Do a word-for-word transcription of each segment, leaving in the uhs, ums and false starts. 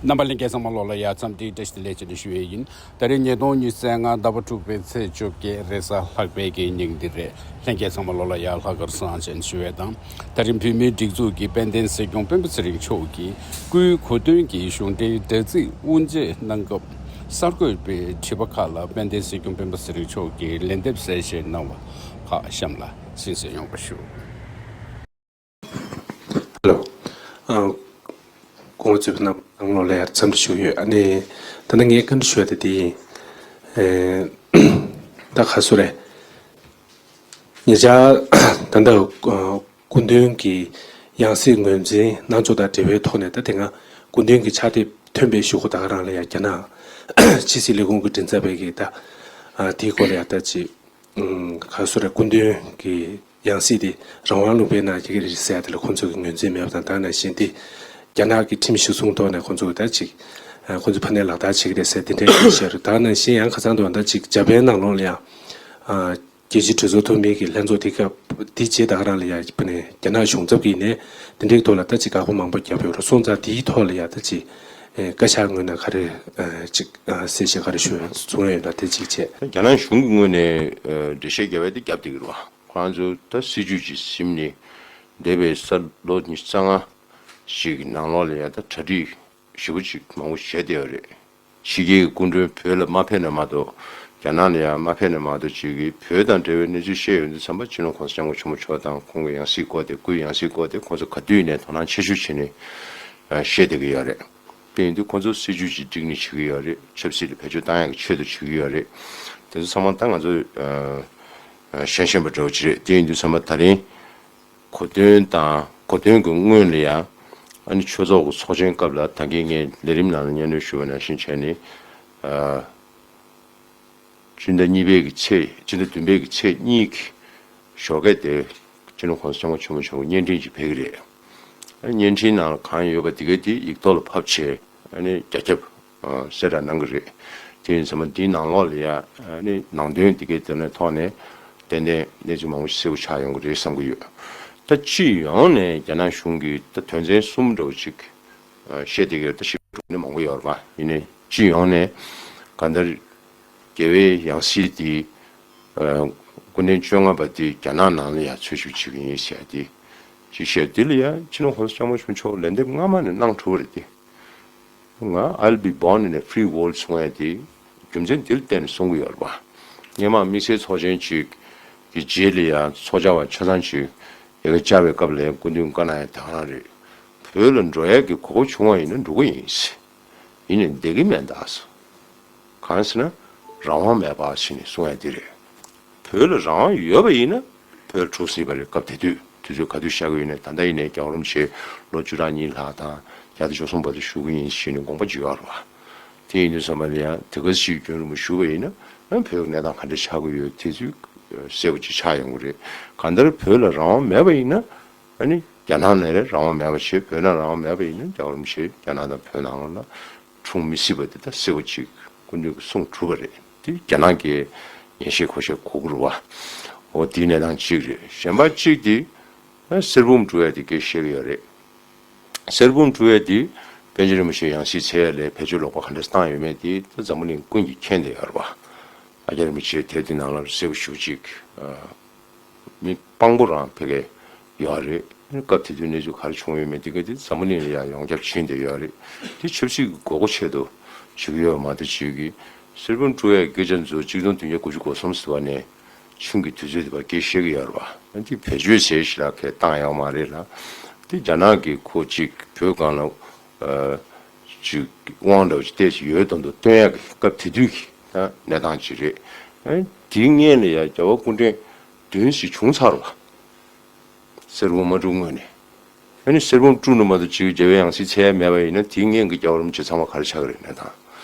རྣམ་པ་ལྷན་རྒྱས་ཚང་མ་ལོགས་ལ་ཡ་འཚམས་འདྲི་བཀྲ་ཤིས་བདེ་ལེགས་ཅེས་ཞུ་ཡས་ཡིན། ད་རེས་ཉིས་སྟོང་ཉི་ཤུ་རྩ་ལྔ་ཟླ་བ་དྲུག་པའི་ཚེས་བཅོ་བརྒྱད་རེས་གཟའ་ལྷག་པའི་གི་ཉིན་འདི་རེད། ལྷན་རྒྱས་ཚང་མ་ལོགས་ལ་ཡ་ལྷག་དཀར་བཟང་ཅན་ཞུ་བ་དང་། ད་རེས་བོད་མིའི་སྒྲིག་འཛུགས་ཀྱི་དཔལ་ལྡན་སྲིད་སྐྱོང་སྤེན་པ་ཚེ་རིང་མཆོག་གིས་སྐུའི་གོ་སྟོན་གྱི་གཞུང་འབྲེལ་དྲ་ཚིགས་དབུ་འབྱེད་གནང་སྐབས། གསར་འགོད་པས་དྲིས་པ་ཁག་ལ་དཔལ་ལྡན་སྲིད་སྐྱོང་སྤེན་པ་ཚེ་རིང་མཆོག་གིས་ལན་འདེབས་གསལ་བཤད་གནང་བ་ཁག་གཤམ་ལ་གསན་གཟིགས་ཡོང་བ་ཞུ། ཧེ་ལོ། ཨ། སྐུ་ངོ་ཚེ་རིང་ནང་ལོགས་ལ་ཡར་འཚམས་འདྲི་ཞུ་ཡོད། ཨ་ནི། ད་ལྟ་ངས་བཀའ་འདྲི་ཞུ་ཡ་དེ་དེ་ཡིན། ཨེ། ད་ག་སུ་རེད། ཉེ་ཆར་ད་ལྟ་སྐུ་མདུན་གྱི་ཡང་སྲིད་ངོས་འཛིན་གནང་ཕྱོགས་དང་འབྲེལ་བའི་ཐོག་ནས། ད་དེ་སྔ་སྐུ་མདུན་གྱི་ཕྱག་དེབ་ཐོན་པའི་གཞུག་གུ་ད་ག་རང་ལ་ཡ་རྒྱ་ནག་ཕྱི་སྲིད་ལས་ཁུངས་ཀྱི་མགྲིན་ཚབ་པས་ཀྱིས་ད་ཨ་དེའི་སྐོར་ལ་ཡ་ད་ཅིག་ཨུམ། ག་སུ་རེད། སྐུ་མདུན་གྱི་ཡང་སྲིད་དེ་རང་དབང་ལུང་པའི་ནང་རྒྱག་གི་རེད་ཟེར་ཡ་དེ་ལ་ཁོང་ཚོ་གི་ངོས་འཛིན་མེད་པ་དང་། ད་ནང་བཞིན་དེ་རྒྱ་ནག་གི་ཁྲིམས་གཞི་བཟུང་ཐོག་ནས་ཁོང་ཚོ་གི་ད་ཅིག་ཨ་ཁོང་ཚོ་ཕ་ནས་ལག་བསྟར་བྱེད་ཀྱི་རེད་ཟེར་དེ་འདྲའི་སྐད་ཆ་བཤད་རེད། ད་ནང་བཞིན་ཡང་ཁ་སང་དུ་ད་ཅིག་འཇར་པན་ནང་ལོགས་ལ་ཡང་ཨ་རྒྱལ་སྤྱིའི་གྲོས་ཚོགས་འཐུས་མི་གི་ལྷན་ཚོགས་དེ་སྐབས་དེ་རྗེས་ད་ག་རང་ལ་ཡང་ཕ་ནས་རྒྱ་ནག་གཞུང་ཚབ་ཀྱིས་ནས་དེ་འདྲའི་ཐོག་ལ་ད་ཅིག་དགག་པ་མང་པོ་བརྒྱབ་ཡོད་རེད། སོང་ཙང་དེའི་ཐོག་ལ་ཡང་ད་ཅིག་ཨེ་བཀའ་ཤག་ངོས་ནས་ག་རེ་ཨ་ཅིག་ཨ་གསལ་བཤད་ག་རེ་ཞུ་གསུང་ཡ་ཡོད་ན་དེ་གཅིག་བྱས། རྒྱ་ནག་གཞུང་གི་ངོས་ནས་ཨ་འགྲེལ་བཤད་རྒྱབ་ཡ་དེ་རྒྱབ་བསྡད་ཀྱི་རེད་བ། ཁོ་རང་ཚོ་ད་སྲིད་ཇུས་ཅིག་ཟིན་ནས་འདས་པའི་ས་ལོ་ཉི་ཤུ་རྩ་ལྔ་ཞིག་གི་ནང་ལོགས་ལ་ཡ་ད་གྲ་སྒྲིག་ཞེ་པོ་ཅིག་མང་པོ་བྱས་བསྡད་ཡོད་རེད། ཕྱི་རྒྱལ་གྱི་སྐུ་མགྲོན་བོད་ལ་མ་ཕེབས་ན་མ་གཏོགས། རྒྱ་ནག་ལ་ཡང་མ་ཕེབས་ན་མ་གཏོགས་ཅིག་གིས་བོད་དང་འབྲེལ་བའི་གནས་ཚུལ་བཤད་ཡོང་དུས་ཙམ་པ། སྤྱི་ནོར་༸གོང་ས་༸སྐྱབས་མགོན་ཆེན་པོ་མཆོག་དང་ཁོང་གི་ཡང་སྲིད་སྐོར་དེ། སྐུའི་ཡང་སྲིད་སྐོར་དེ་ཁོང་ཚོ་ག་དུས་ནས་དོ་སྣང་ཆེ་ཤོས་བྱས་ནས་ཨ་བཤད་བསྡད་ཀྱི་ཡོད་རེད། དེ་ཡིན་དུས་ཁོང་ཚོ་སྲིད་ཇུས་ཅིག་བསྒྲིགས་ནས་བྱེད་ཀྱི་ཡོད་རེད། ཆབ་སྲིད་ལ་བེད་སྤྱོད་བཏང་ཡག་གི་ཆེད་དུ་བྱེད་ཀྱི་ཡོད་རེད། དེ་ཚོ་ཚང་མ་ད་ང་ཚོས་ཨ་ཨ་ཤེས་ཤེས་པ་འདྲ་བོ་ཅིག་རེད། དེ་ཡིན་དུས་ཙམ་པ་ད་རིང་གོ་སྟོན་དང་། གོ་སྟོན་གྱི་སྔོན་ལ་ཡང་ཨ་ནི་ཆོས་ཚོགས་ཀྱི་ཚོགས་ཆེན་སྐབས་ལ། ད་གིན་ངས་ལས་རིམ་ནང་ལ་སྙན་སྒྲོན་ཞུ་བ་ནང་བཞིན་བྱས་ནས། ཨ་སྤྱི་ཟླ་གཉིས་པའི་གི་ཚེས། སྤྱི་ཟླ་བདུན་པའི་གི་ཚེས་གཉིས་ཀྱི་ཞོགས་ཀས་དེ་སྤྱི་ནོར་༸གོང་ས་༸སྐྱབས་མགོན་ཆེན་པོ་མཆོག་གི་བརྙན་འཕྲིན་ཅིག་ཕེབས་ཀྱི་རེད། ཨ་བརྙན་འཕྲིན་ནང་ལ་གང་ཡོད་པ་དེ་གའི་དེ་ཡིག་ཐོག་ལ་ཕབ་བྱས། ཨ་ནི་རྒྱ་ཁྱབ་ཨ་གསལ་བསྒྲགས་གནང་གི་རེད། དེ་ཡིན་ཙང་འདིའི་ནང་ལོགས་ལ་ཡ་ཨ་ནི་ནང་དོན་དེ་གའི་དེ་ནས་ཐོག་ནས་ཏན་ཏན་གནས་ཚུལ་མང་པོ་ཞིག་གསལ་པོ་ཆགས་ཡོང་གི་རེད་བསམ་གྱི་ཡོད། ད་སྤྱི་ཡོངས་ནས་རྒྱ་ནག་གཞུང་གིས་ད་དོན་ཚན་གསུམ་འདྲ་བོ་ཅིག་ཨ་བཤད་བསྡད་ཀྱི་ཡོད། ད་ཞིབ་ཕྲ་ནི་མང་པོ་ཡོད་རེད་པ། ཡིན་ནའི་སྤྱི་ཡོངས་ནས་གང་ལྟར་རྒྱལ་བའི་ཡང་སྲིད་དེ་ཨ་སྐུ་ཕྲེང་བཅོ་ལྔ་པ་དེ་རྒྱ་ནག་ནང་ལ་ཡ་འཚོལ་ཞིབ་བྱེད་ཀྱི་ཡིན་ཟེར་ཡ་དེ་ཅིག་བཤད། དེ་ལ་ཡ་སྤྱི་ནོར་༸གོང་ས་༸སྐྱབས་མགོན་ཆེན་པོ་མཆོག་ལན་འདེབས་སྔ་མ་ནས་གནང་གྲུབ་པ་རེད་དེ། ང་I'll be born in a free world གསུང་ཡ་དེ་རྒྱུ་མཚན་དེ་ལ་བརྟེན་ནས་གསུང་གི་ཡོད་རེད་པ། སྔོན་མ་དམིགས་བསལ་ཚོགས་ཆེན་ཅིག་གི་རྗེས་ལ་ཡ་ཚོགས་བཅར་བ་ཆ་ཚང་ཅིག་ཡ་གི་བཅར་བའི་སྐབས་ལ་ཡ་སྐུ་མདུན་བཀའ་གནང་ཡ་དེ་ག་རང་རེད། བོད་ལ་འགྲོ་ཡ་གི་གོ་སྐབས་བྱུང་བ་ཡིན་ན་འགྲོ་གི་ཡིན། ཡིན་ནའི་བསྡད་ཀྱི་མེད་ད་ཟེར། གང་ཟེར་ན་རང་དབང་མེད་པ་ཟེར་ནས་གསུང་ཡ་དེ་རེད། བོད་ལ་རང་དབང་ཡོད་པ་ཡིན་ན་བོད་ལ་འཁྲུག་སྲིད་པ་རེད། སྐབས་དེ་དུས། དུས་ཚོད་ག་དུས་བཞག་གི་ཡོད་ན། ད་ལྟ་ཡིན་ནའི་རྒྱལ་བ་རིན་པོ་ཆེ་ལོ་བཅུ་ཕྲག་གཉིས་ལྷག་དང་བརྒྱ་དང་བཅུ་གསུམ་བར་དུ་བཞུགས་ཀྱི་ཡིན་ཞེས་ནས་དགོངས་པ་བཞེས་ཡོད་རེད་པ། དེ་ཡིན་དུས་ཙམ་པ་ལ་ཡང་དེ་ག་ཞིག་རྒྱུན་རིང་པོ་བཞུགས་པ་ཡིན་ན་ཡང་བོད་ཀྱི་གནས་སྟངས་ག་འདྲ་ཆགས་ཀྱི་ཡོད། དེ་ཚོ་གསལ་པོ་ཅིག་ཆགས་ཡོང་གི་རེད། གང་ལྟར་བོད་ལ་རང་དབང་མེད་པ་ཡིན་ན། ཨ་ནི་རྒྱ་ནག་ནས་རང་དབང་མེད་པ་བྱས། བོད་ནང་རང་དབང་མེད་པ་ཡིན་ན་རྒྱལ་བ་རིན་པོ་ཆེ་རྒྱ་ནག་དང་བོད་ནང་ལ་འཁྲུག་མི་སྲིད་པ་དེ་ད་གསལ་པོ་ཅིག་སྐུ་མདུན་གྱིས་གསུངས་གྲུབ་པ་རེད། དེ་རྒྱ་ནག་གིས་ཉན་ཤེས་གོ་ཤེས་དགོས་ཀྱི་རེད་བ། འོ་དེའི་གནས་སྟངས་གཅིག་རེད། གཞན་པ་གཅིག་དེ་ཨ་གསེར་བུམ་དཀྲུག་ཡ་དེ་སྐད་བཤད་ཀྱི་ཡོད་རེད། གསེར་བུམ་དཀྲུག་ཡ་དེ་པཎ་ཆེན་རིན་པོ་ཆེའི་ཡང་སྲིད་འཚོལ་ཡ་ལ་བེད་སྤྱོད་ལོག་པ་ག་འདྲ་བཏང་ཡོད་མེད་དེ་ད་འཛམ་བུ་གླིང་ཀུན་གྱིས་མཁྱེན་བསྡད་ཡོད་རེད་བ། ཨ་ཀྱཱ་རིན་པོ་ཆེ་དེབ་དེ་ནང་ལ་གསལ་པོ་ཞེ་པོ་ཅིག་ཨ། མི་དཔང་པོ་རང་ཕ་གིར་ཡོད་རེད། སྐབས་དེ་དུས་གནས་ཚུལ་ག་རེ་བྱུང་ཡོད་མེད་དེ་ག་དེ་འཛམ་བུ་གླིང་ལ་ཡང་ཡོངས་ཁྱབ་ཕྱིན་བསྡད་ཡོད་རེད། དེ་ཆབ་སྲིད་ཀྱི་དགོས་མཁོ་ཆེད་དུ་བྱེད་ཀྱི་ཡོད་མ་གཏོགས། ཅིག་གིས་གསེར་བུམ་དཀྲུག་ཡའི་སྐད་ཆ་ཚོ་གཅིག་སྟོང་བདུན་བརྒྱ་དགུ་བཅུ་གོ་གསུམ་ཟེར་བ་ནས་ཆུང་གི་དུས་ཚོད་དེ་བར་སྐད་བཤད་ཀྱི་ཡོད་རེད་བ། དེ་བེད་སྤྱོད་བྱས་ཞིག་ལ་ཁས་བཏང་ཡོད་མ་རེད་ལ། དེ་རྒྱ་ནག་གིས་ཁོ་ཅིག་བོད་སྒང་ལ་ཨ་ཅིག་དབང་འདྲ་བོ་ཅིག་ཏོག་ཙམ་ཡོད་མདོག་མདོག་སྟོན་ཡག་གི་སྐབས་དེ་དུས་ཀྱི་ད་གནས་སྟངས་ཅིག་རེད། ཨ་དེའི་སྔོན་ལ་ཡང་རྒྱལ་བ་སྐུ་ཕྲེང་བདུན་ཞིག་བྱུང་ཚར་བ། གསེར་བུམ་མ་དཀྲུག་སྔོན་ནས། ཨ་ནི་གསེར་བུམ་དཀྲུགས་ནས་མ་གཏོགས་ཅིག་རྒྱལ་བའི་ཡང་སྲིད་འཚོལ་ཡ་མེད་པ་ཡིན་ན་དེའི་སྔོན་གྱི་རྒྱལ་བ་རིན་པོ་ཆེ་ཚང་མ་ག་རེ་ཆགས་ཀྱི་རེད་ན། ད་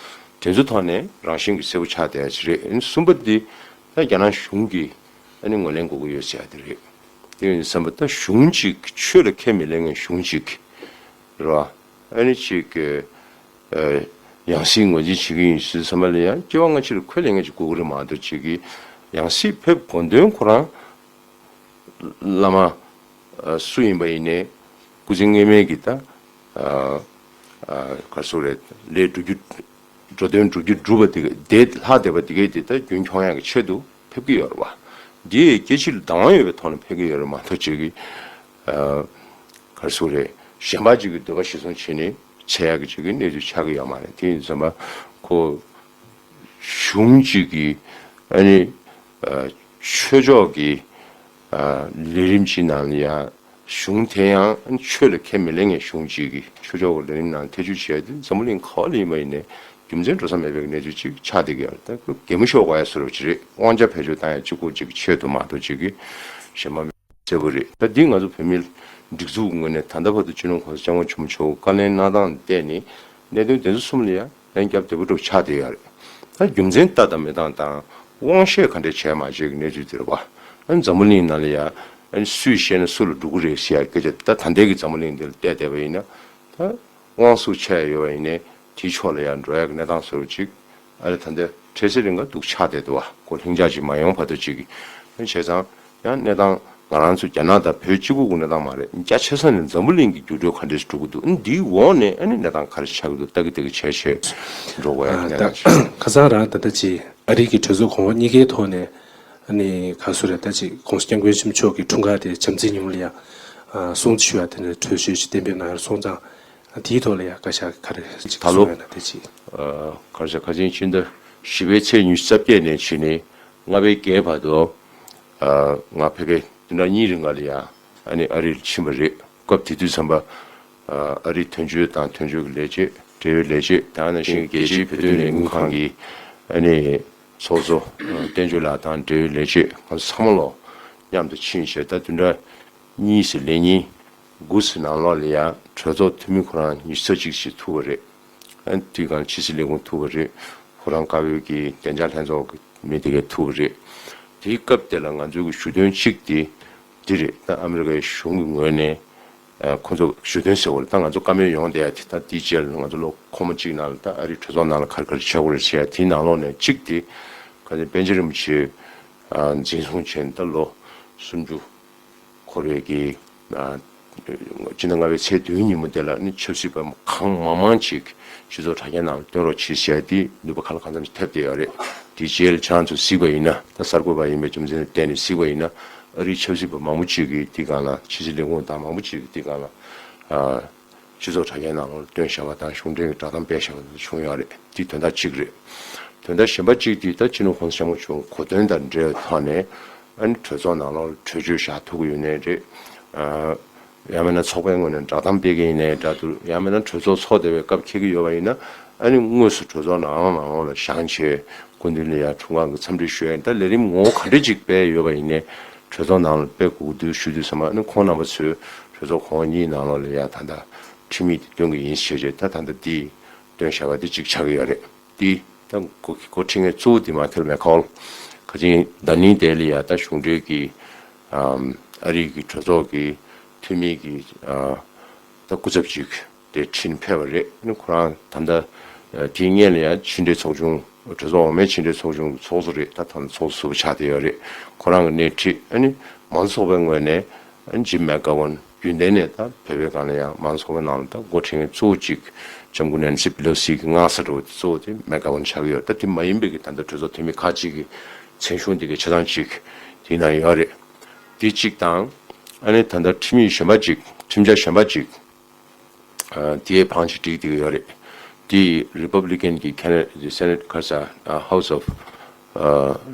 དེ་ཚོ་ཐོག་ནས་རང་བཞིན་གྱིས་གསལ་པོ་ཆགས་བསྡད་ཡ་ཅིག་རེད། ཨ་ནི་གསུམ་པ་འདི་ད་རྒྱ་ནག་གཞུང་གིས་ཨ་ནི་ངོས་ལེན་དགོས་ཀྱི་ཡོད་ཟེར་ཡ་དེ་རེད། དེ་ཡིན་བསམ་པ་ད་གཞུང་གཅིག་ཆོས་ལ་ཁས་མི་ལེན་མཁན་གཞུང་གཅིག་རེད་བ། ཨ་ནི་ཅིག་གི་ཨ་ཡང་སྲིད་ངོས་འཛིན་བྱེད་ཀྱི་ཡིན་ཟེར་བསམ་པ་ལ་ཡང་སྐྱེ་བ་སྔ་ཕྱི་ལ་ཁས་ལེན་མཁན་ཅིག་དགོས་ཀྱི་རེད་མ་གཏོགས། ཅིག་གི་ཡང་སྲིད་ཕེབས་དགོས་དོན་ཁོ་རང་བླ་མ་ཨ་སུ་ཡིན་པ་ཡིན་ནའི་སྐུ་ཚེ་སྔོན་མའི་གི་ད་ཨ་ ག་རེ་ཟེར་རེད། ལས་འགྲོ་རྒྱུ། འགྲོ་དོན་འགྲོ་རྒྱུ་འགྲུབ་པ་དེ་དེ་ལྷག་བསྡད་པ་དེ་གས་དེ་ད་རྒྱུན་འཁྱོངས་ཡག་གི་ཆེད་དུ་ཕེབས་ཀྱི་ཡོད་རེད་བ། འདི་སྐད་ཆ་ལ་བདག་དབང་ཡོད་པའི་ཐོག་ནས་ཕེབས་ཀྱི་ཡོད་རེད་མ་གཏོགས་ཅིག་གི་ག་རེ་ཟེར་རེད། གཞན་པ་ཅིག་གི་འདོད་པ་གཞིར་བཟུང་བྱས་ནས་བྱེད་ཡག་གི་ཅིག་གི་གནས་ཚུལ་ཆགས་ཀྱི་ཡོད་མ་རེད། དེ་ཡིན་ཙང་ཁོ་གཞུང་གཅིག་གི་ཨ་ནི་ཆོས་ཕྱོགས་ཀྱི་ལས་རིམ་གཅིག་ནང་ལ་ཡང་གཞུང་དེ་ཡང་ཆོས་ལ་ཁས་མི་ལེན་མཁན་གཞུང་གཅིག་གི་ཆོས་ཕྱོགས་ཀྱི་ལས་རིམ་ནང་ཐེ་བྱུས་བྱས་ཏེ་འཛམ་བུ་གླིང་ག་བ་ལ་ཡིན་པ་ཡིན་ནའི་རྒྱུ་མཚན་འགྲོ་ས་མེད་པའི་གནས་ཚུལ་ཅིག་ཆགས་བསྡད་ཀྱི་ཡོད་རེད། ད་གད་མོ་ཤོར་དགོས་ཡ་བཟོ་འདྲ་ཅིག་རེད། དབང་ཆ་བེད་སྤྱོད་བཏང་ཡ་གཅིག་པོ་གཅིག་གི་ཆེད་དུ་མ་གཏོགས་ཅིག་གི་གཞན་པ་མེད་གསལ་པོ་རེད། ད་འདི་ང་ཚོ་བོད་མིའི་སྒྲིག་འཛུགས་ངོས་ནས་ད་ལྟ་བར་དུ་སྤྱི་ནོར་གོང་ས་སྐྱབས་མགོན་ཆེན་པོ་མཆོག་བཀའ་ལན་གནང་སྟངས་བལྟས་ནས་གནད་དོན་དེ་ཚོ་གསུམ་ལ་ཡ་ལན་བརྒྱབ་བདེ་པོ་འདྲ་པོ་ཆགས་བསྡད་ཡོད་རེད། ད་རྒྱུ་མཚན་ལྟ་དང་མི་ལྟ་དང་དབང་ཤེད་ག་འདྲས་བྱས་མ་བྱས་ཀྱི་གནས་ཚུལ་དེ་རེད་བ། ཨ་ནི་འཛམ་བུ་གླིང་ནང་ལ་ཡ་ཨ་ནི་སུས་བཤད་ན་སུ་ལ་འགྲོ་གི་རེད་ཟེར་ཡ་སྐད་ཆ་ད་ད་ལྟའི་གི་འཛམ་བུ་གླིང་འདི་ལ་བལྟས་བསྡད་པ་ཡིན་ན་ད་དབང་ཤུགས་ཆེ་ཡ་ཡོད་པ་ཡིན་ནའི་དེའི་ཕྱོགས་ལ་ཡ་འགྲོ་ཡ་གི་གནས་སྟངས་བཟོ་འདྲ་ཅིག་ཨ་ནི་ད་ལྟ་འཕྲལ་སེལ་རིང་ག་འདུག་ཆགས་བསྡད་འདུག་བ། ཁོ་ལྷིང་འཇགས་ཅིག་མ་ཡོང་བར་དུ་ཅིག་གི་ཨ་ནི་བྱས་ཙང་། ཡང་གནས་སྟངས་ང་རང་ཚོ་རྒྱ་ནག་དང་བོད་གཅིག་པུ་གི་གནས་སྟངས་མ་རེད། རྒྱ་ཆེ་ས་ནས་འཛམ་བུ་གླིང་གི་འགྱུར་འགྲོས་ག་འདྲས་འགྲོ་གི་འདུག་འདིའི་འོག་ནས་ཨ་ནི་གནས་སྟངས་ག་རེ་ཆགས་ཀྱི་འདུག་ལྟ་གི་ལྟ་གི་བྱས་བྱས་འགྲོ་དགོས་ཡ་གི་གནས་སྟངས་ཤིག་ཁ་སང་རང་ད་ལྟ་ཅིག་ཨ་རི་གི་གྲོས་ཚོགས་གོང་འོག་གཉིས་ཀའི་ཐོག་ནས་ཨ་ནི་ག་སུ་རེད། ད་ཅིག་གོང་ས་སྐྱབས་མགོན་ཆེན་པོ་མཆོག་གི་འཁྲུངས་སྐར་དེ་བྱམས་བརྩེའི་ཉིན་མོ་ལ་ཡང་སྲུང་བརྩི་ཞུ་བ་དེ་ནས་གྲོས་ཆོད་ཅིག་གཏན་འབེབས་གནང་ཡ་སོང་ཙང་དེའི་ཐོག་ལ་ཡང་བཀའ་ཤག་ག་རེ་ཅིག་ད་ལོ་གསུངས་ཡོད་ན་དེ་ཅིག་ག་རེ་ཟེར་ཁ་སང་ཕྱི་ཟླ་བཞི་པའི་ཚེས་ཉི་ཤུ་རྩ་བརྒྱད་ནས་བྱས་ནས་ལྔ་པའི་བརྒྱད་བར་དུ། ང་ཕ་གིར་བདུན་ཕྲག་གཉིས་རིང་ག་ལ་ཡ་ཨ་ནི་ཨ་རི་ལ་ཕྱིན་པ་རེད། སྐབས་དེ་དུས་ཙམ་པ་ཨ་རིའི་དོན་གཅོད་དང་དོན་གཅོད་ཀྱི་ལས་བྱེད་འབྲེལ་ཡོད་ལས་བྱེད་དེ་ནང་བཞིན་རྒྱལ་སྤྱིའི་བོད་དོན་ལས་འགུལ་ཁང་གི་ཨ་ནི་ཚོགས་གཙོ་བསྟན་ཆོས་ལགས་དང་འབྲེལ་ཡོད་ལས་བྱེད་ང་ཚོ་ཚང་མ་ལོ་མཉམ་དུ་ཕྱིན་བྱས་ད་བདུན་ཕྲག་གཉིས་སུ་ལས་ཉིན་དགུ་ཙམ་ནང་ལོགས་ལ་ཡ་གྲོས་ཚོགས་འཐུས་མི་ཁོ་རང་ཉི་ཤུ་རྩ་གཅིག་ཞིག་ཐུག་པ་རེད། ཨ་དེའི་སྒང་ཕྱི་སྲིད་ལས་ཁུངས་ཐུག་པ་རེད། ཁོ་རང་བཀའ་པོད་ཀྱི་བདེ་འཇགས་ལྷན་ཚོགས་ཀྱི་མི་དེ་གས་ཐུག་པ་རེད། དེའི་སྐབས་དེ་ལ་ང་ཚོའི་གི་ཞུ་དོན་གཅིག་དེ་འདི་རེད། ད་ཨ་མི་རི་ཀའི་གཞུང་གི་ངོས་ནས་ཨ་ཁོ་ཚོ་ཞུ་དོན་ཟེར་བ་རེད། ད་ང་ཚོ་བཀའ་མོལ་ཡོང་བསྡད་ཡ་དེ་ད་དེའི་རྗེས་ལ་ང་ཚོ་ལོ་འཁོར་མོ་གཅིག་ནང་ལ་ད་ཨ་རིའི་གྲོས་ཚོགས་ནང་ལ་ག་རེ་ག་རེ་བྱེད་དགོས་རེད་ཟེར་ཡ་དེའི་ནང་ལོགས་ནས་གཅིག་དེ་ག་ཚོད་པཎ་ཆེན་རིན་པོ་ཆེ་ཨ་འཛིན་བཟུང་བྱས་ནས་ད་ལོ་སུམ་ཅུ་འཁོར་བའི་གི་ཨ་སྤྱི་ཟླ་ལྔ་པའི་ཚེས་བདུན་ཉིན་མོ་དེ་ལ་ནི་ཆབ་སྲིད་པ་གང་མང་མང་ཅིག་སྤྱི་ཚོགས་དྲ་རྒྱའི་ནང་ལ་བཏོན་རོགས་བྱེད་ཟེར་ཡ་དེ་ནུས་པ་གང་ལ་གང་འཚམ་ཞིག་ཐེབས་བསྡད་ཡོད་རེད། དེ་རྗེས་ལ་ཁྱེད་རང་ཚོ་གཟིགས་པ་ཡིན་ན་ད་གསར་འགོད་པ་ཡིན་པའི་རྒྱུ་མཚན་ལ་བརྟེན་ནས་གཟིགས་པ་ཡིན་ན་ཨ་རིའི་ཆབ་སྲིད་པ་མང་པོ་ཅིག་གིས་དེ་སྒང་ལ་ཕྱི་སྲིད་ལས་ཁུངས་དང་མང་པོ་ཅིག་གིས་དེ་སྒང་ལ་ཨ་སྤྱི་ཚོགས་དྲ་རྒྱའི་ནང་ལ་བཏོན་བཞག་པ་དང་གཞུང་འབྲེལ་གྱི་བསྒྲགས་གཏམ་སྤེལ་བཞག་པ་དེ་བྱུང་ཡོད་རེད། དེ་དོན་དག་གཅིག་རེད། དོན་དག་གཞན་པ་གཅིག་དེ་ད་སྤྱི་ནོར་གོང་ས་སྐྱབས་མགོན་མཆོག་གོ་སྟོན་དང་འབྲེལ་བའི་ཐོག་ནས་ཨ་ནི་གྲོས་ཚོགས་ནང་ལོགས་ལ་གྲོས་ཆོད་བཞག་ཐུབ་ཀྱི་ཡོད་ནའི་རེད། ཨ་ཡང་མིན་ན་ཚོགས་པའི་ངོས་ནས་བསྒྲགས་གཏམ་སྤེལ་གྱི་ཡིན་ནའི་འདྲ་འདུག་ཡང་མིན་ན་གྲོས་ཚོགས་ཚོགས་བསྡད་པའི་སྐབས་འཁེལ་གྱི་ཡོད་པ་ཡིན་ན་ཨ་ནི་དངོས་སུ་གྲོས་ཚོགས་ནང་ལོགས་ནང་ལོགས་ལ་བཞེངས་བྱས་སྐུ་མདུན་ལ་ཡང་འཁྲུངས་སྐར་གྱི་འཚམས་འདྲི་ཞུ་ཡ་ཡིན། ད་ལས་རིམ་ངོ་བོ་ག་འདྲ་ཅིག་སྤེལ་ཡོད་པ་ཡིན་ནའི་གྲོས་ཚོགས་ནང་ལ་སྤེལ་དགོས་ཀྱི་འདུག་ཞུ་དུས་ཙམ་པ་ཨ་ནི་ཁོང་རྣམ་པ་ཚོས་གྲོས་ཚོགས་གོང་འོག་གཉིས་ནང་ལོགས་ལ་ཡང་ད་ལྟ་ཁྲིམས་ཡིག་དེ་འདོན་གྱི་ཡིན་ཞེས་བྱས་ད་ད་ལྟ་འདི་བཏོན་བཞག་པ་འདི་གཅིག་ཆགས་ཀྱི་ཡོད་རེད། འདི་ད་འགོ་འགོ་ཁྲིད་མཁན་གཙོ་བོ་འདི་མ་ཁེལ་མེ་ཁོལ་ག་ཅིང་ད་ནིང་དེ་ལ་ཡ་ད་གཞུང་འབྲེལ་གྱི་ཨམ་ཨ་རི་གི་གྲོས་ཚོགས་ཀྱི་འཐུས་མི་གི་ཨ་ད་སྐུ་ཚབ་ཅིག་དེ་ཁྲིད་ཕེབས་པ་རེད། ཨ་ནི་ཁོ་རང་ད་ལྟ་དེའི་སྔོན་ལ་ཡ་ཕྱི་འབྲེལ་ཚོགས་ཆུང་གྲོས་ཚོགས་འོག་མའི་ཕྱི་འབྲེལ་ཚོགས་ཆུང་གི་ཚོགས་གཙོ་རེད། ད་ད་ལྟ་ཚོགས་གཙོ་ཟུར་པ་ཆགས་བསྡད་ཡོད་རེད། ཁོ་རང་གི་སྣེ་ཁྲིད་ཨ་ནི་མང་གཙོ་ཚོགས་པའི་ངོས་ནས་ཨ་ནི་ཇིམ་མེག་གྷ་ཝན་རྒྱུན་ལྡན་ནས་ད་བོད་པའི་སྒང་ལ་ཡང་མང་གཙོ་ཚོགས་པའི་ནང་ལ་ད་འགོ་ཁྲིད་མཁན་གཙོ་བོ་གཅིག་ལྕམ་སྐུ་ནན་སི་པི་ལོ་སི་གི་མངའ་གསར་འདྲ་བོ་དེ་གཙོ་བོ་དེ་མེག་གྷ་ཝན་ཆགས་ཀྱི་ཡོད། ད་དེ་མ་ཡིན་པའི་གི་ད་ལྟ་གྲོས་ཚོགས་འཐུས་མི་ཁག་ཅིག་གི་མཚན་གཞུང་དེ་གའི་ཆ་ཚང་ཅིག་དེའི་ནང་ཡོད་རེད། དེ་གཅིག་དང་ཨ་ནི་ད་ལྟ་ཁྲིམས་ཡིག་གཞན་པ་ཅིག་ཁྲིམས་འཆར་གཞན་པ་ཅིག་ཨ་དེའི་བང་ཆེན་བསྒྲིགས་བསྡད་ཀྱི་ཡོད་རེད། དེ་རི་པབ་ལི་ཀན་གྱི་ཁེ་ན་སེ་ནེ་ཊི་ག་རེ་ཟེར་ཧའུ་སི་ཨོཕ་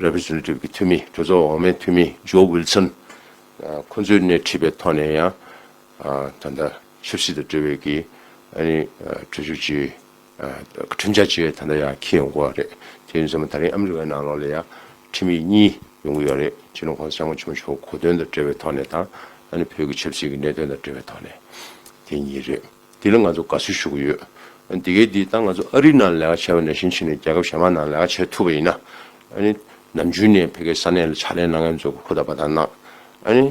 རེ་པི་རེ་ཛེན་ཊེ་ཊིབ་ཀྱི་འཐུས་མི་གྲོས་ཚོགས་འོག་མའི་འཐུས་མི་ཇོ་ཝིལ་སོན་ཁོང་ཚོའི་སྣེ་ཁྲིད་པའི་ཐོག་ནས་ཡང་ད་ལྟ་ཆབ་སྲིད་དང་འབྲེལ་བའི་གི་ཨ་ནི་གྲོས་ཆོད་ཅིག་ཁྲིམས་འཆར་ཅིག་ད་ལྟ་ཡང་འཁྱེར་ཡོང་གི་ཡོད་རེད། དེ་ཡིན་ཙང་ད་རིང་ཨ་མི་རི་ཀའི་ནང་ལོགས་ལ་ཡང་ཁྲིམས་ཡིག་གཉིས་ཡོང་གི་ཡོད་རེད། སྤྱི་ནོར་གོང་ས་སྐྱབས་མགོན་ཆེན་པོ་མཆོག་གོ་སྟོན་དང་འབྲེལ་བའི་ཐོག་ནས་དང་ཨ་ནི་བོད་ཀྱི་ཆབ་སྲིད་ཀྱི་གནད་དོན་དང་འབྲེལ་བའི་ཐོག་ནས་དེ་གཉིས་རེད། དེ་ལ་ང་ཚོ་དགའ་བསུ་ཞུ་གི་ཡོད། འདི་གའི་འདི་ད་ང་ཚོ་ཨ་རི་ནང་ལས་ཀ་བྱས་པ་ནང་བཞིན་བྱས་ནས་རྒྱལ་ཁབ་གཞན་པ་ནང་ལས་ཀ་བྱེད་ཐུབ་པ་ཡིན་ན་ཨ་ནི་ནམ་རྒྱུན་ནས་ཕ་གིའི་ས་གནས་ལ་ཕྱག་ལས་གནང་མཁན་ཚོ་གི་ཧུར་ཐག་འབད་ཐག་གནང་ཨ་ནི་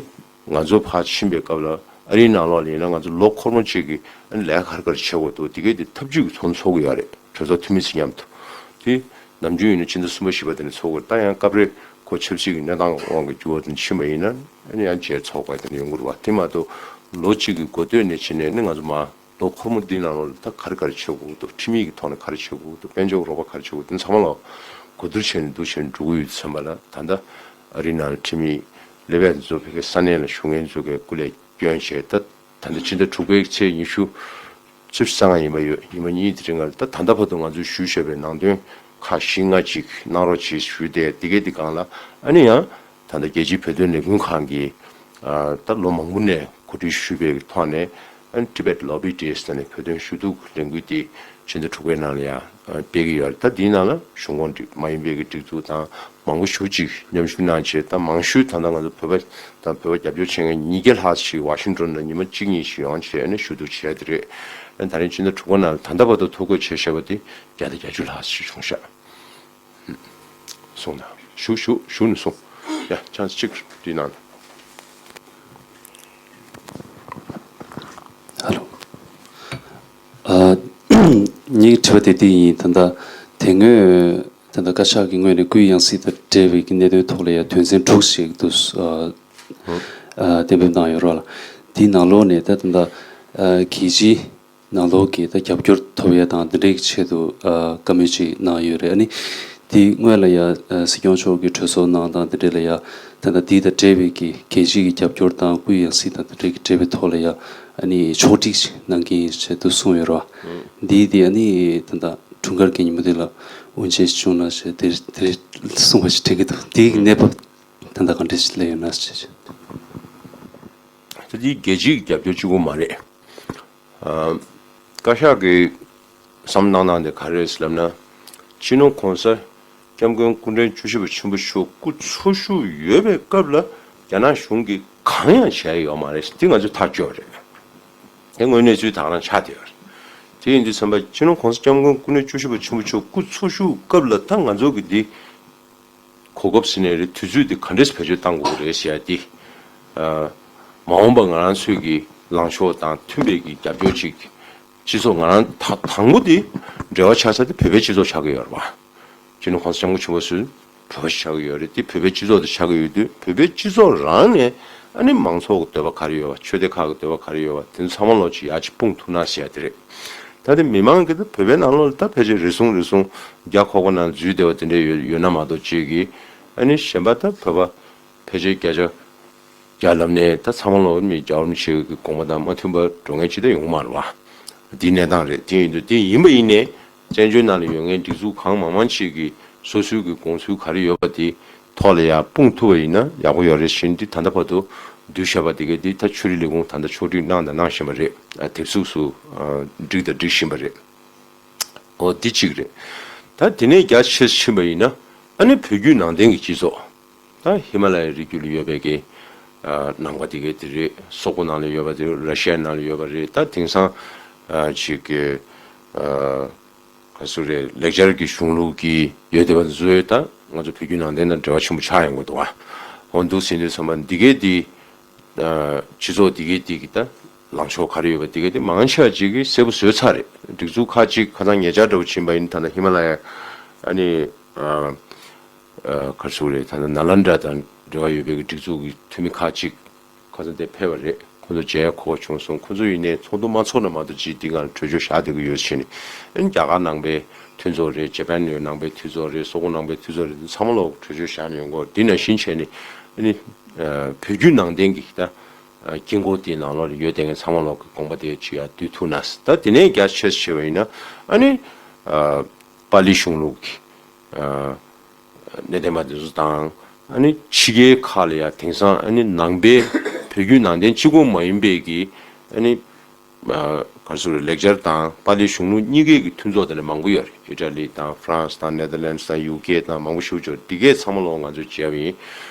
ང་ཚོ་ཕར་ཕྱིན་པའི་སྐབས་ལ་ཨ་རིའི་ནང་ལོགས་ལ་ཡིན་ན་ང་ཚོ་ལོ་འཁོར་མོ་གཅིག་གི་ཨ་ནི་ལས་ཀ་ག་རེ་ག་རེ་བྱེད་དགོས་འདུག་འདི་གའི་འདི་ཐབས་ཇུས་ཀྱི་ཚོགས་འདུ་ཚོགས་ཀྱི་ཡོད་རེད། གྲོས་ཚོགས་འཐུས་མི་ཚོ་མཉམ་དུ་དེ་ནམ་རྒྱུན་ཡིན་ན་ཕྱི་ཟླ་གསུམ་པ་བཞི་པ་དེ་ནས་ཚོགས་ཀྱི་ཡོད་རེད། ད་ཡང་སྐབས་རེ་ཁོ་ཆབ་སྲིད་ཀྱི་གནས་སྟངས་དབང་གིས་འགྱུར་བ་དེ་ཕྱིན་པ་ཡིན་ན་ཨ་ནི་ཡང་བརྗེ་ཚོགས་པ་དེ་ནས་ཡོང་གི་རེད་བ། དེ་མ་གཏོགས་ལོ་གཅིག་གི་འགོ་སྟོད་ནས་བྱས་ནས་ནི་ང་ཚོ་མ་ ལོ་འཁོར་མོ་འདི་ནང་ལོགས་ལ་ད་ག་རེ་ག་རེ་བྱེད་དགོས་འདུག་ཁྲིམས་ཡིག་གི་ཐོག་ནས་ག་རེ་བྱེད་དགོས་འདུག་དཔལ་འབྱོར་རོགས་པ་ག་རེ་བྱེད་དགོས་འདུག་ཚང་མ་ལ་གོ་བསྡུར་བྱས་ནས་འདུག་བྱས་ནས་འགྲོ་གི་ཡོད་ཚོད་པ་ལ། ད་ལྟ་ཨ་རི་ནང་ལ་ཁྲིམས་ཡིག་ལས་བྱེད་འདི་ཚོ་ཕ་གི་ས་གནས་ལ་བཞུགས་མཁན་ཚོ་གི་སྐུ་ལས་སྐྱོན་བྱས། ད་ད་ལྟ་ཕྱི་ཟླ་དྲུག་པའི་ཚེས་ཉི་ཤུ་བཅུ་གསང་སྔགས་ཡིན་པ་ཡོད། ཉི་མ་གཉིས་དེ་རིང་ལ་ད་ད་ལྟ་བར་དུ་ང་ཚོས་ཞུས་བཞག་པའི་ནང་དོན་ཁག་བཞི་ལྔ་ཅིག་གནང་རོགས་བྱེད་ཞུས་ཏེ། དེ་གའི་དེ་སྒང་ལ་ཨ་ནི་ཡང་ད་ལྟ་རྒྱལ་སྤྱིའི་བོད་དོན་ལས་འགུལ་ཁང་གིས་ཨ་ད་ལོ་མང་པོ་ནས་གོ་སྒྲིག་ཞུས་པའི་ཐོག་ནས་ཨ་ནི་Tibet Lobby Days ལབ་ནས་བོད་དོན་ཞུ་གཏུག་ལས་འགུལ་དེ་ཕྱི་ཟླ་དྲུག་པའི་ནང་ལ་ཡང་ཨ་སྤེལ་གྱི་ཡོད་རེད། ད་དེའི་ནང་ལ་གཞུང་ཁོངས་སྒྲིག་མ་ཡིན་པའི་གི་སྒྲིག་འཛུགས་དང་མང་པོ་ཞེ་པོ་ཅིག་མཉམ་ཞུགས་གནང་བྱས། ད་མང་ཤོས་ད་ལྟ་ང་ཚོ་བོད་པ་དང་བོད་པ་རྒྱབ་སྐྱོར་བྱེད་མཁན་ཉིས་བརྒྱ་ལྷག་ཅིག་ཝ་ཤིང་ཏོན་ལ་ཉི་མ་གཅིག་གཉིས་ཤིག་ཡོང་བྱས་ནས་ཞུ་གཏུག་བྱས་དེ་རེད། ཨ་ནི་ད་རིང་ཕྱི་ཟླ་དྲུག་པ་ནང་ལ་ད་ལྟ་བར་དུ་ཐོ་འགོད་བྱས་བཞག་པ་དེ་བརྒྱ་དང་བརྒྱད་ཅུ་ལྷག་ཅིག་བྱུང་ཤག་གསུངས་དང་། བཞུགས་བཞུགས་བཞུགས་ནས་གསུངས། ཡ་ཆང་ས་གཅིག་འདི་གནང་། ཧ་ལོ། ཨ། ངའི་དྲི་བ་དེ་འདི་ཡིན། ད་ལྟ་དེ་སྔོན་ད་ལྟ་བཀའ་ཤག་གི་ངོས་ནས་སྐུའི་ཡང་སྲིད་དང་འབྲེལ་བའི་གི་གནད་དོན་ཐོག་ལ་ཡང་དོན་ཚན་དྲུག་ཞིག་ཏུ་ཨ། ཨ། གཏན་འབེབས་གནང་ཡོད་རེད་ལ། དེའི་ནང་ལོགས་ནས་ད་ད་ལྟ་ཨ། རྒྱལ་སྤྱིའི་ནང་ལོགས་ཀྱི་ད་རྒྱབ་སྐྱོར་ཐོབ་ཡ་དང་དེ་འདྲའི་ཆེད་དུ་ཨ། བཀའ་མོལ་ཅིག་གནང་ཡོད་རེད། ཨ་ནི་དེ་སྔོན་ལ་ཡ་ཨ། སྲིད་སྐྱོང་མཆོག་གིས་གྲོས་ཚོགས་ནང་དང་དེ་འདྲ་ལ་ཡ་ད་ལྟ་འདི་དང་འབྲེལ་བའི་གི་རྒྱལ་སྤྱི་གི་རྒྱབ་སྐྱོར་དང་སྐུའི་ཡང་སྲིད་དང་དེ་འདྲའི་གི་འབྲེལ་བའི་ཐོག་ལ་ཡ་ཨ་ནི་ཕྱོགས་སྒྲིག་ཅིག་གནང་གི་ཡིན་ཆེད་དུ་གསུངས་ཡོད་རེད་བ། འདི་དེ་ཨ་ནི་ད་ལྟ་འཁྲུངས་སྐར་གྱི་ཉིན་མོ་དེ་ལ་དབུ་འབྱེད་བྱུང་ན་ཞེས་དེ་དེ་གསུངས་པ་ཞིག་དྲན་གྱི་འདུག་དེའི་གནས་བབ་ད་ལྟ་ག་འདྲ་ཞིག་སླེབས་ཡོད་ན་ཞེས། ད་དེ་རྒྱལ་སྤྱིའི་རྒྱབ་སྐྱོར་གཅིག་པོ་མ་རེད། ཨ། བཀའ་ཤག་གི་བསམ་གནང་གནང་དེ་ག་རེ་རེད་ལབ་ན། སྤྱི་ནོར་༸གོང་ས་༸སྐྱབས་མགོན་སྐུ་ཕྲེང་བཅུ་བཞི་པ་ཆེན་པོ་མཆོག་སྐུ་འཚོ་བཞུགས་ཡོད་པའི་སྐབས་ལ་རྒྱ་ནག་གཞུང་གིས་གང་ཡང་བྱས་ཡོད་མ་རེད། འདི་ང་ཚོས་ཐག་གཅོད་རེད། དེ་དངོས་གནས་ཚུལ་དེ་ག་རང་ཆགས་བསྡད་ཡོད་རེད། དེ་ཡིན་དུས་ཙམ་པ་སྤྱི་ནོར་༸གོང་ས་༸སྐྱབས་མགོན་སྐུ་ཕྲེང་བཅུ་བཞི་པ་ཆེན་པོ་མཆོག་སྐུ་འཚོ་བཞུགས་སྐབས་ལ་ད་ང་ཚོ་གི་འདི་གོ་སྐབས་ཟེར་ནའི་རེད། དུས་ཚོད་འདི་ག་འདྲས་བེད་སྤྱོད་གཏང་དགོས་རེད་ཟེར་ཡ་འདི། ཨ། མ་འོངས་པ་ང་རང་ཚོའི་གི་ལངས་ཕྱོགས་དང་མཐུན་པའི་གི་རྒྱབ་སྐྱོར་ཅིག་སྤྱི་ཚོགས་ང་རང་ད་དང་པོ་འདི་འབྲེལ་བ་ཆགས་ས་དེ་བོད་པའི་སྤྱི་ཚོགས་ཆགས་ཀྱི་ཡོད་རེད་བ། སྤྱི་ནོར་༸གོང་ས་༸སྐྱབས་མགོན་ཆེན་པོ་མཆོག་བོད་པ་ཞིག་ཆགས་ཀྱི་ཡོད་རེད། དེ་བོད་པའི་སྤྱི་ཚོགས་དེ་ཆགས་ཀྱི་ཡོད་དུས་བོད་པའི་སྤྱི་ཚོགས་རང་ནས་ཨ་ནི་མང་ཚོགས་ཀྱི་འདོད་པ་ག་རེ་ཡོད་པ། ཆོས་སྡེ་ཁག་གི་འདོད་པ་ག་རེ་ཡོད་པ། དེ་ཚོ་ཚང་མ་ལོག་ཅིག་ཡར་ཅིག་སྤུངས་ཐུབ་ན་ཟེར་ཡ་དེ་རེད། ད་དེ་མི་མང་གི་ད་བོད་པའི་ནང་ལོགས་ལ་ད་ཕལ་ཆེར་རེ་ཟུང་རེ་ཟུང་རྒྱ་ཁོག་པ་ནང་འཛུལ་བསྡད་པ་དེ་འདྲ་ཡོད་ཡོད་ན་མ་གཏོགས་ཅིག་གིས་ཨ་ནི་གཞན་པ་ད་བོད་པ་ཕལ་ཆེར་བརྒྱ་ཆ་བརྒྱ་ལབ་ནས་ད་ཚང་མ་ལོག་མི་རྒྱ་བོད་མི་ཆོས་ཀྱི་དགོངས་པ་དང་མ་མཐུན་པ་འགྲོ་མཁན་ཅིག་ད་ཡོང་མ་རེད་བ། འདི་གནས་སྟངས་རེད། དེ་ཡིན་དུས་དེ་ཡིན་པ་ཡིན་ནའི་བཙན་བྱོལ་ནང་ལ་ཡོད་མཁན་སྒྲིག་འཛུགས་གང་མང་མང་ཅིག་གིས་སོ་སོའི་གི་དགོངས་ཚུལ་ག་རེ་ཡོད་པ་དེ་ཐོག་ལ་ཡར་སྤུངས་ཐུབ་པ་ཡིན་ན་ཡག་པོ་ཡོད་རེད། བཞིན་འདི་ད་ལྟ་བར་དུ་བསྡུས་བཞག་པ་དེ་གའི་འདི་ད་ཆོས་རིག་ལས་ཁུངས་ད་ལྟ་ཕྱོགས་སྒྲིག་གནང་དང་གནང་བཞིན་པ་རེད། ཨ། དེབ་གཟུགས་སུ་ཨ་བསྒྲིགས་དང་སྒྲིག་བཞིན་པ་རེད། འོ་འདི་གཅིག་རེད། ད་དེ་ནས་རྒྱ་ཆེར་ཕྱིན་པ་ཡིན་ན་ཨ་ནི་བོད་བརྒྱུད་ནང་བསྟན་གྱི་སྤྱི་ཚོགས། ད་ཧི་མ་ལ་ཡའི་རི་རྒྱུད་ལ་ཡོད་པའི་གི་ཨ་ནང་པ་དེ་གའི་དེ་རེད། སོག་པོ་ནང་ལ་ཡོད་པ་དེ་རེད། ར་ཤི་ཡའི་ནང་ལ་ཡོད་པ་རེད། ད་དེང་སང་ཨ་ཅིག་གི་ཨ་ག་ཚོད་རེད། ལེགས་སྦྱར་གྱི་གཞུང་ལུགས་ཀྱི་ཡོད་བསྡད་པ་ཚོས་ད་ང་ཚོ་བོད་བརྒྱུད་ནང་བསྟན་དང་འབྲེལ་བ་ཆེན་པོ་ཆགས་ཡོང་གི་འདུག་ཨ། འོ་འདུག་ཟེར་དུས་ཙམ་པ་འདི་གའི་དེ་ཨ་སྤྱི་ཚོགས་འདི་གའི་དེ་གི་ད་ལངས་ཕྱོགས་ག་རེ་ཡོད་པ་འདི་གའི་དེ་མང་ཆེ་བ་ཅིག་གིས་གསལ་པོ་བཟོས་ཚར་རེད། སྒྲིག་འཛུགས་ཁག་ཅིག་ཁ་སང་ཉེ་ཆར་འདྲ་བོ་ཕྱིན་པ་ཡིན། ད་ལྟ་ཧི་མ་ལ་ཡ་ཨ་ནི་ཨ། ཨ། ག་རེ་ཟེར་དགོས་རེད། ད་ལྟ་ནཱ་ལེནྡྲ་དང་འབྲེལ་བ་ཡོད་པའི་སྒྲིག་འཛུགས་ཀྱི་འཐུས་མི་ཁག་ཅིག་ཁ་སང་དེ་ཕེབས་པ་རེད། ཁོ་ཚོ་མཇལ་གོ་བ་བྱུང་སོང་། ཁོ་ཚོ་ཡིན་ནའི་ཚོགས་འདུ་མ་ཚོགས་ན་མ་གཏོགས་ཅིག་འདི་སྒང་ལ་གྲོས་ཆོད་བཞག་བསྡད་ཀྱི་ཡོད་ཟེར་ནས། ཨ་ནི་རྒྱ་གར་ནང་པའི་མཐུན་ཚོགས་རེད། ཇ་པན་ནང་པའི་མཐུན་ཚོགས་རེད། སོག་པོ་ནང་པའི་མཐུན་ཚོགས་རེད། ཚང་མ་ལོག་གྲོས་ཆོད་བཞག་ནས་ཡོང་གི་ཡོད་རེད། འདི་ནང་བཞིན་བྱས་ནས་ཨ་ནི་ཨ་བོད་བརྒྱུད་ནང་བསྟན་གྱི་ད་ཨ་དཀྱིལ་འཁོར་དེའི་ནང་ལོགས་ལ་ཡོད་བསྡད་མཁན་ཚང་མ་ལོག་གི་དགོངས་པ་དེ་ཅིག་ཡར་བསྡུས་ཐུབ་ན། ད་དེ་ནས་རྒྱ་ཆེར་བྱས་པ་ཡིན་ན་ཨ་ནི་ཨ་པཱ་ལི་གཞུང་ལུགས་ཀྱི་ཨ་གནས་བརྟན་པ་དེ་ཚོ་དང་། ཨ་ནི་ཕྱི་རྒྱལ་ཁག་ལ་ཡང་དེང་སང་ཨ་ནི་ནང་པའི་བོད་བརྒྱུད་ནང་བསྟན་གཅིག་པོ་མ་ཡིན་པའི་གི་ཨ་ནི་ཨ་ག་རེ་ཟེར་དགོས་རེད། ལེགས་སྦྱར་དང་པཱ་ལི་གཞུང་ལུགས་གཉིས་ཀའི་གི་མཐུན་ཚོགས་དེ་འདྲ་མང་པོ་ཡོད་རེད། ཨི་ཊ་ལི་དང་ཧྥ་རན་སི་དང་ནེ་དར་ལེན་ཌི་དང་ཡུ་ཀེ་དང་མང་པོ་ཞེ་པོ་ཅིག་ཡོད་རེད། འདི་གས་ཚང་མ་ལོག་ང་ཚོས་མཇལ་བ་ཡིན།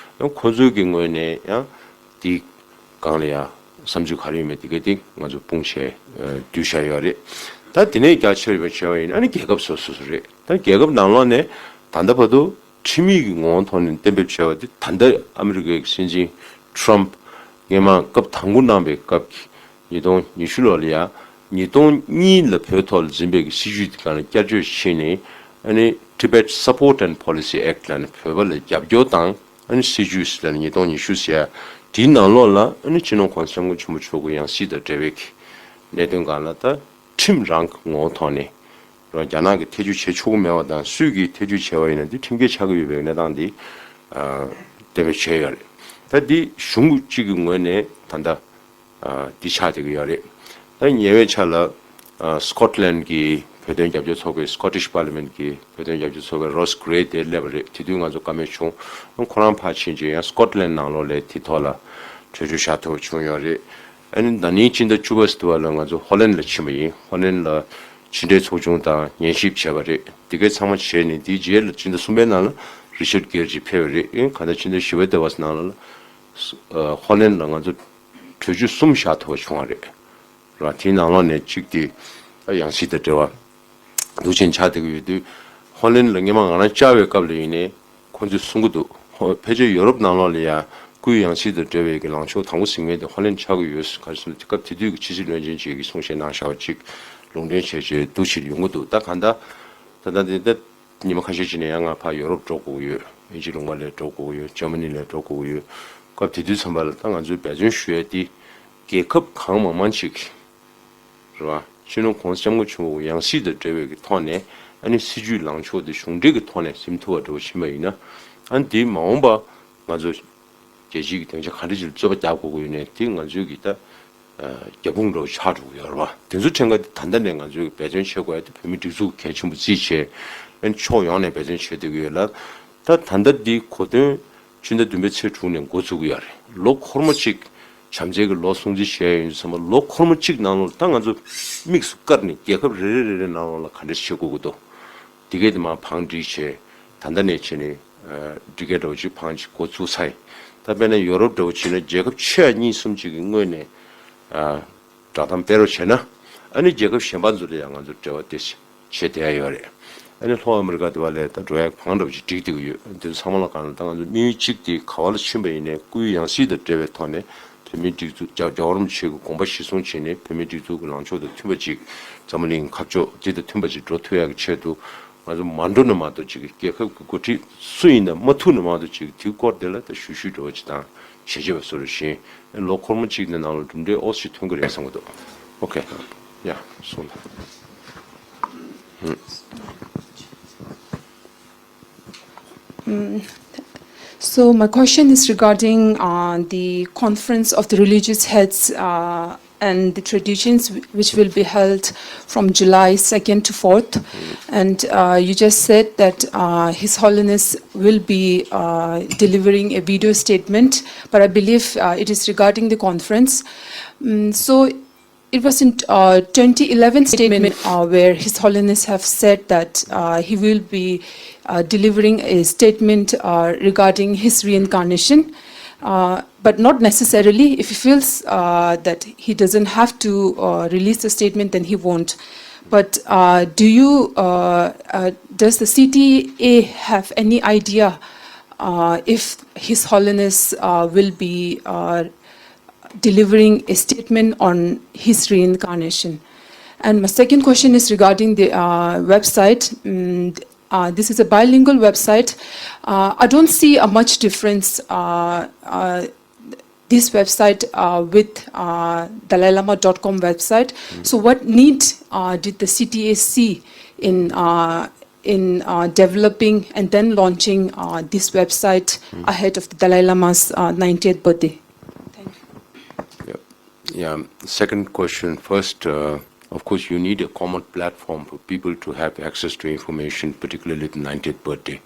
ཁོ་ཚོའི་གི་ངོས་ནས་ཡང་འདི་སྒང་ལ་ཡང་བསམ་ཚུལ་ག་རེ་ཡོད་མེད་དེ་ག་དེ་ང་ཚོ་སྤུངས་བྱས་ཨ་བསྡུས་བཞག་ཡོད་རེད། ད་དེ་ནས་རྒྱ་ཆེར་བྱས་པ་ཡིན་ན་ཨ་ནི་རྒྱལ་ཁབ་སོ་སོ་སོ་རེད། ད་རྒྱལ་ཁབ་ནང་ལོགས་ནས་ད་ལྟ་བར་དུ་ཁྲིམས་ཡིག་གི་ངོ་བོ་ཐོག་ནས་གཏན་འབེབས་བྱས་པ་དེ་ད་ལྟ་ཨ་མི་རི་ཀའི་སྲིད་འཛིན་ཊརམ་སྔོན་མ་སྐབས་དང་པོ་གནང་པའི་སྐབས་ཀྱི་ཉིས་སྟོང་ཉི་ཤུ་ལོ་ལ་ཡ། ཉིས་སྟོང་གཉིས་ལ་བོད་ཐོག་ལ་འཛིན་པའི་གི་སྲིད་བྱུས་དེ་ག་ལ་བསྐྱར་བཅོས་བྱས་ནས་ཨ་ནི་Tibet Support and Policy Act ལབ་ནས་བོད་པ་ལ་རྒྱབ་སྐྱོར་དང་ཨ་ནི་སྲིད་བྱུས་ཟེར་ལབ་ནས་ཉིས་སྟོང་ཉི་ཤུ་ཟེར་ཡ་དེའི་ནང་ལོགས་ལ་ཨ་ནི་སྤྱི་ནོར་༸གོང་ས་༸སྐྱབས་མགོན་ཆེན་པོ་མཆོག་གི་ཡང་སྲིད་དང་འབྲེལ་བའི་གི་ གནད་དོན་སྒང་ལ་ད་ཁྲིམས་རང་གི་ངོ་བོ་ཐོག་ནས་རང་རྒྱ་ནག་གིས་ཐེ་བྱུས་བྱེད་ཆོག་གི་མེད་པ་དང་སུས་ཀྱིས་ཐེ་བྱུས་བྱས་པ་ཡིན་ན་འདི་ཁྲིམས་འགལ་ཆགས་ཀྱི་ཡོད་པའི་གནས་སྟངས་འདི་གཏན་འབེབས་བྱས་ཡོད་རེད། ད་འདི་གཞུང་གཅིག་གི་ངོས་ནས་ད་ལྟ་འདི་ཆགས་བསྡད་ཀྱི་ཡོད་རེད། ད་ཉེ་བའི་ཆར་ལ་སི་ཀོཊ་ལན་གྱི་བོད་དོན་རྒྱབ་སྐྱོར་ཚོགས་པའི་Scottish Parliament གྱི་བོད་དོན་རྒྱབ་སྐྱོར་ཚོགས་པའི་Ross Gray དེ་སླེབས་པ་རེད། དེ་དུས་ང་ཚོ་བཀའ་མོལ་བྱུང་། ཁོ་རང་ཕར་ཕྱིན་རྗེས་ཡང་སི་ཀོཊ་ལན་ནང་ལོགས་ལ་དེ་ཐོག་ལ་གྲོས་ཆོད་བཞག་ཐུབ་པ་བྱུང་ཡོད་རེད། ཨ་ནི་ད་ནིང་སྤྱི་ཟླ་བཅུ་པ་ཟེར་བ་ལ་ང་ཚོ་ཧོ་ལན་ལ་ཕྱིན་པ་ཡིན། ཧོ་ལན་ལ་ཕྱི་འབྲེལ་ཚོགས་ཆུང་དང་ཉན་ཞིབ་བྱས་པ་རེད། དེ་གའི་ཚང་མ་བྱས་ནས་དེའི་རྗེས་ལ་སྤྱི་ཟླ་གསུམ་པའི་ནང་ལ་Richard Gere ཅིག་ཕེབས་པ་རེད། ཨིན་གང་ལྟར་སྤྱི་ཟླ་བཞི་པའི་ཟླ་བ་ནང་ལ་ཧོ་ལན་ལ་ང་ཚོ་གྲོས་ཆོད་གསུམ་བཞག་ཐུབ་པ་བྱུང་བ་རེད། ར་དེའི་ནང་ལོགས་ནས་གཅིག་དེ་ཡང་སྲིད་དང་འབྲེལ་བ་འདུག་ཅན་ཆགས་བསྡད་ཀྱི་ཡོད་དུས། ཧོ་ལན་ལ་སྔོན་མ་ང་རང་བཅར་བའི་སྐབས་ལ་ཡིན་ནའི་ཁོང་ཚོས་གསུང་གི་འདུག་ཧོ་ཕལ་ཆེར་ཡོ་རོབ་ནང་ལོགས་ལ་ཡང་སྐུའི་ཡང་སྲིད་དང་འབྲེལ་བའི་གི་ལངས་ཕྱོགས་དང་པོ་ཟིན་མཁན་དེ་ཧོ་ལན་ཆགས་ཀྱི་ཡོད་ཟེར། ག་རེ་ཟེར་ན་དེ་སྐབས་དེ་དུས་ཀྱི་ཕྱི་སྲིད་བློན་ཆེན་ཅིག་གིས་གསུང་བཤད་གནང་བཞག་པ་ཅིག་ལུང་འདྲེན་བྱས་བྱས་འདུག་ཅིག་ཡོང་གི་འདུག་ད་གང་ལྟར་ད་ལྟ་འདི་ད་ཉི་མ་ཁ་ཤས་ཅིག་ནས་ཡང་ང་ཕར་ཡོ་རོབ་འགྲོ་དགོས་ཀྱི་ཡོད། དབྱིན་ཇི་ལུང་པ་ལ་འགྲོ་དགོས་ཀྱི་ཡོད། ཇར་མ་ནི་ལ་འགྲོ་དགོས་ཀྱི་ཡོད། སྐབས་དེ་དུས་ཙམ་པ་ལ་ད་ང་ཚོས་འབད་བརྩོན་ཞུ་ཡ་དེ་རྒྱལ་ཁབ་གང་མང་མང་ཅིག་རེད་བ། སྤྱི་ནོར་༸གོང་ས་༸སྐྱབས་མགོན་ཆེན་པོ་ཡང་སྲིད་དང་འབྲེལ་བའི་གི་ཐོག་ནས་ཨ་ནི་སྲིད་ཇུས་ལངས་ཕྱོགས་དེ་གཞུང་འབྲེལ་གི་ཐོག་ནས་ཟིན་ཐུབ་པ་འདྲ་བོ་ཕྱིན་པ་ཡིན་ན། ཨ་ནི་དེ་མ་འོངས་པ་ང་ཚོ་རྒྱལ་སྤྱིའི་གི་སྡིངས་ཆ་ག་འདྲ་ཅིག་ལ་རྩོད་པ་རྒྱག་དགོས་ཀྱི་ཡོད་ནའི་དེ་ང་ཚོའི་གི་ད་རྒྱབ་དཔུང་འདྲ་བོ་ཆགས་འགྲོ་གི་ཡོད་རེད་བ། དེ་ཚོ་ཕྲན་ག་དེ་ད་ལྟ་ནས་ང་ཚོས་འབད་བརྩོན་བྱེད་དགོས་ཡ་དེ་བོད་མིའི་སྒྲིག་འཛུགས་གལ་ཆེན་པོ་བརྩིས་བྱས་ཨ་ནི་ཕྱོགས་ཡོངས་ནས་འབད་བརྩོན་བྱེད་བསྡད་ཀྱི་ཡོད་ལ། ད་ད་ལྟ་འདི་གོ་སྟོན་ཕྱི་ཟླ་བདུན་པའི་ཚེས་དྲུག་ནས་འགོ་བཙུགས་ཀྱི་ཡོད་རེད། ལོ་འཁོར་མོ་གཅིག་བྱམས་བརྩེ་གི་ལོ་སྲུང་བརྩི་བྱས་ཡོད་ཙང་ལོ་འཁོར་མོ་གཅིག་ནང་ལོགས་ད་ང་ཚོ་དམིགས་སུ་བཀར་ནས་རྒྱལ་ཁབ་རེ་རེ་རེ་རེ་ནང་ལོགས་ལ་ག་འདྲས་བྱེད་དགོས་ཀྱི་འདུག་དེ་གས་དེ་མར་བང་སྒྲིག་བྱས་ད་ལྟ་ནས་བྱས་ནས་སྒྲིག་འགལ་འདྲ་བོ་ཅིག་བང་ཅིག་འགོ་བཙུགས་ཚར་ཡིན། ད་དཔེར་ན་ཡོ་རོབ་འདྲ་བོ་བྱས་ན་རྒྱལ་ཁབ་ཆེ་བ་གཉིས་གསུམ་ཅིག་གི་ངོས་ནས་བསྒྲགས་གཏམ་སྤེལ་རོགས་བྱས་ན་ཨ་ནི་རྒྱལ་ཁབ་གཞན་པ་ཚོ་ལ་ཡང་ང་ཚོ་འབྲེལ་བ་དེ་བྱེད་བསྡད་ཡ་ཡོད་རེད། ཨ་ནི་ལྷོ་ཨ་མི་རི་ཀ་དེ་བ་ལས་ད་འགྲོ་ཡ་བང་འདྲ་བོ་ཅིག་སྒྲིག་བསྡད་ཀྱི་ཡོད། འདི་ཚང་མ་ལ་གང་ལ་ད་ང་ཚོ་དམིགས་ཡུལ་གཅིག་དེ་ག་བ་ལ་ཕྱིན་པ་ཡིན་ནའི་སྐུའི་ཡང་སྲིད་དང་འབྲེལ་བའི་ཐོག་ནས་བོད་མིའི་སྒྲིག་འཛུགས་རྒྱལ་རྒྱལ་བ་རིན་པོ་ཆེ་གི་དགོངས་པ་གཞིར་བཟུང་བྱས་ནས་བོད་མིའི་སྒྲིག་འཛུགས་ཀྱི་ལངས་ཕྱོགས་དང་མཐུན་པ་ཅིག་འཛམ་བུ་གླིང་འཁབ་ཕྱོགས་འདི་དང་མཐུན་པ་ཅིག་འགྲོ་ཐུབ་ཡ་གི་ཆེད་དུ་ང་ཚོ་མ་འགྲོ་ན་མ་གཏོགས་ཅིག་རྒྱལ་ཁབ་ཀྱི་འགོ་ཁྲིད་སུ་ཡིན་ན་མ་ཐུག་ན་མ་གཏོགས་ཅིག་དེའི་སྐོར་དེ་ལ་ད་ཞུ་ཞུ་འགྲོ་བ་ཅིག་དང་བྱས་རྗེས་པ་སོ་རུ་བཞིན་ལོ་འཁོར་མོ་གཅིག་ནས་ནང་ལ་གྲུབ་འབྲས་ཨོ་ཅིག་ཐོན་གི་རེད་བསམ་གི་འདུག་ཨོ་ཁེ། ཡ། སོང་ད། So my question is regarding uh, the conference of the religious heads uh, and the traditions wh- which will be held from July second to fourth. And uh, you just said that uh, His Holiness will be uh, delivering a video statement, but I believe uh, it is regarding the conference. Mm, so it was in uh, twenty eleven statement uh, where His Holiness have said that uh, he will be uh, delivering a statement uh, regarding his reincarnation, uh, but not necessarily. If he feels uh, that he doesn't have to uh, release the statement, then he won't. But uh, do you, uh, uh, does the C T A have any idea uh, if His Holiness uh, will be uh, delivering a statement on his reincarnation. And my second question is regarding the uh, website. Mm, uh, this is a bilingual website. Uh, I don't see a much difference uh, uh, this website uh, with uh, dalai lama dot com website. So what need uh, did the C T A see in uh, in uh, developing and then launching uh, this website ahead of the Dalai Lama's uh, ninetieth birthday? Thank you. Yeah. Yeah. Second question first. Uh, of course, you need a common platform for people to have access to information, particularly the ninetieth birthday.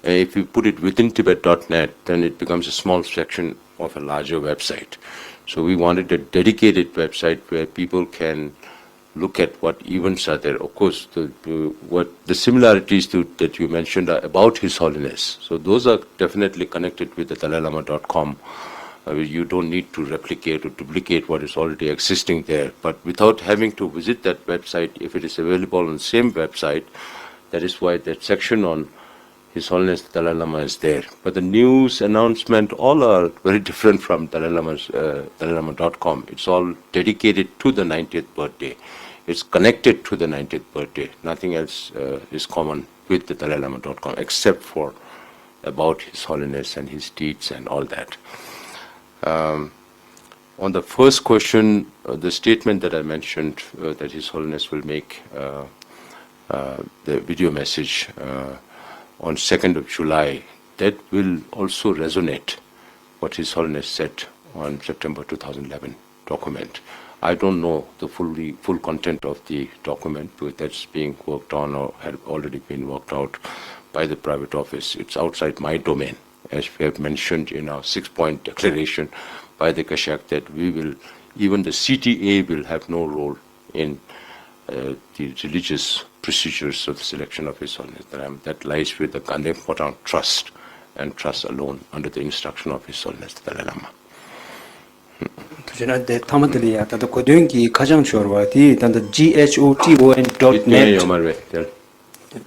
And if you put it within Tibet dot net, then it becomes a small section of a larger website. So we wanted a dedicated website where people can look at what events are there. Of course, the, the what the similarities to, that you mentioned are about His Holiness. So those are definitely connected with the Dalai Lama dot com. Uh, you don't need to replicate or duplicate what is already existing there. But without having to visit that website, if it is available on the same website, that is why that section on His Holiness the Dalai Lama is there. But the news announcement, all are very different from Dalai Lama's, uh, dalai lama dot com. It's all dedicated to the ninetieth birthday. It's connected to the ninetieth birthday. Nothing else uh, is common with the dalai lama dot com except for about His Holiness and his deeds and all that. Um, On the first question, uh, the statement that I mentioned, uh, that His Holiness will make, uh, uh, the video message, uh, on second of July, that will also resonate what His Holiness said on September two thousand eleven document. I don't know the fully, full content of the document, because that's being worked on or had already been worked out by the private office. It's outside my domain. As we have mentioned in our six-point declaration by the Kashak, that we will, even the C T A will have no role in, uh, the religious procedures of the selection of His Holiness the Dalai Lama. That lies with the Ganden Phodrang Trust and Trust alone under the instruction of His Holiness the Dalai Lama. ཐུགས་རྗེ་གནང་། དེ་མཐའ་མ་དེ་ལ་ཡ་ད་ལྟ་གོ་དོན་གྱི་ཁ་བྱང་ཤོར་བ་དེ་ད་ལྟ G H O T O N dot net ཡོད་མ་རེད་དེ། དེ་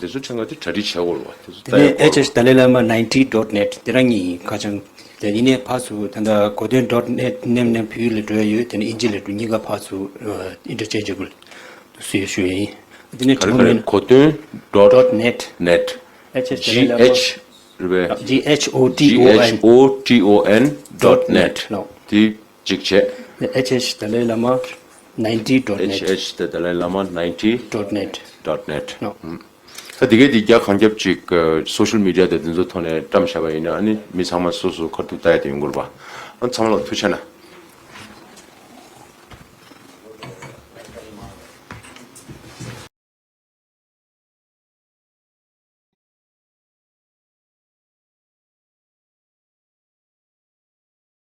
དེ་ཚོ་ཆ་ང་དེ་གྲ་སྒྲིག་བྱ་དགོས་རེད་བ། དེ་ཚོ་ད་དེ་ནས་ཡག་པོ་H H Dalai Lama ninety dot net དེ་རང་གཉིས་ཁ་བྱང་དེ་ཡིན་ནའི་ཕར་ཚུར་ད་ལྟ་གོ་དོན་dot net ནས་ནས་བོད་ཡིག་ལ་འགྲོ་ཡ་ཡོད། དེ་ནས་དབྱིན་ཇི་ལ་འགྲོ། གཉིས་ཀ་ཕར་ཚུར་interchangeable དུ་བཟོས་ཞུ་ཡ་ཡིན། དེ་ནས་ག་རེ་ག་རེ། གོ་དོན་dot net net H H Dalai Lama G H རེད་པས། G H O T O N G H O T O N dot net ནོ། དེ་གཅིག་བྱས། H H Dalai Lama ninety dot net H H the Dalai Lama ninety dot net dot net ནོ། ད་དེ་གའི་དེ་རྒྱ་གང་རྒྱབ་ཅིག་social media དེ་དེ་ཚོ་ཐོག་ནས་བཀྲམ་བཞག་པ་ཡིན་ན་ཨ་ནི་མི་ཚང་མ་སོ་སོ་ཁ་ཐུག་ལྟ་ཡ་དེ་ཡོང་གི་རེད་པ། ཨ་ཚང་མ་ལ་ཐུགས་རྗེ་གནང་།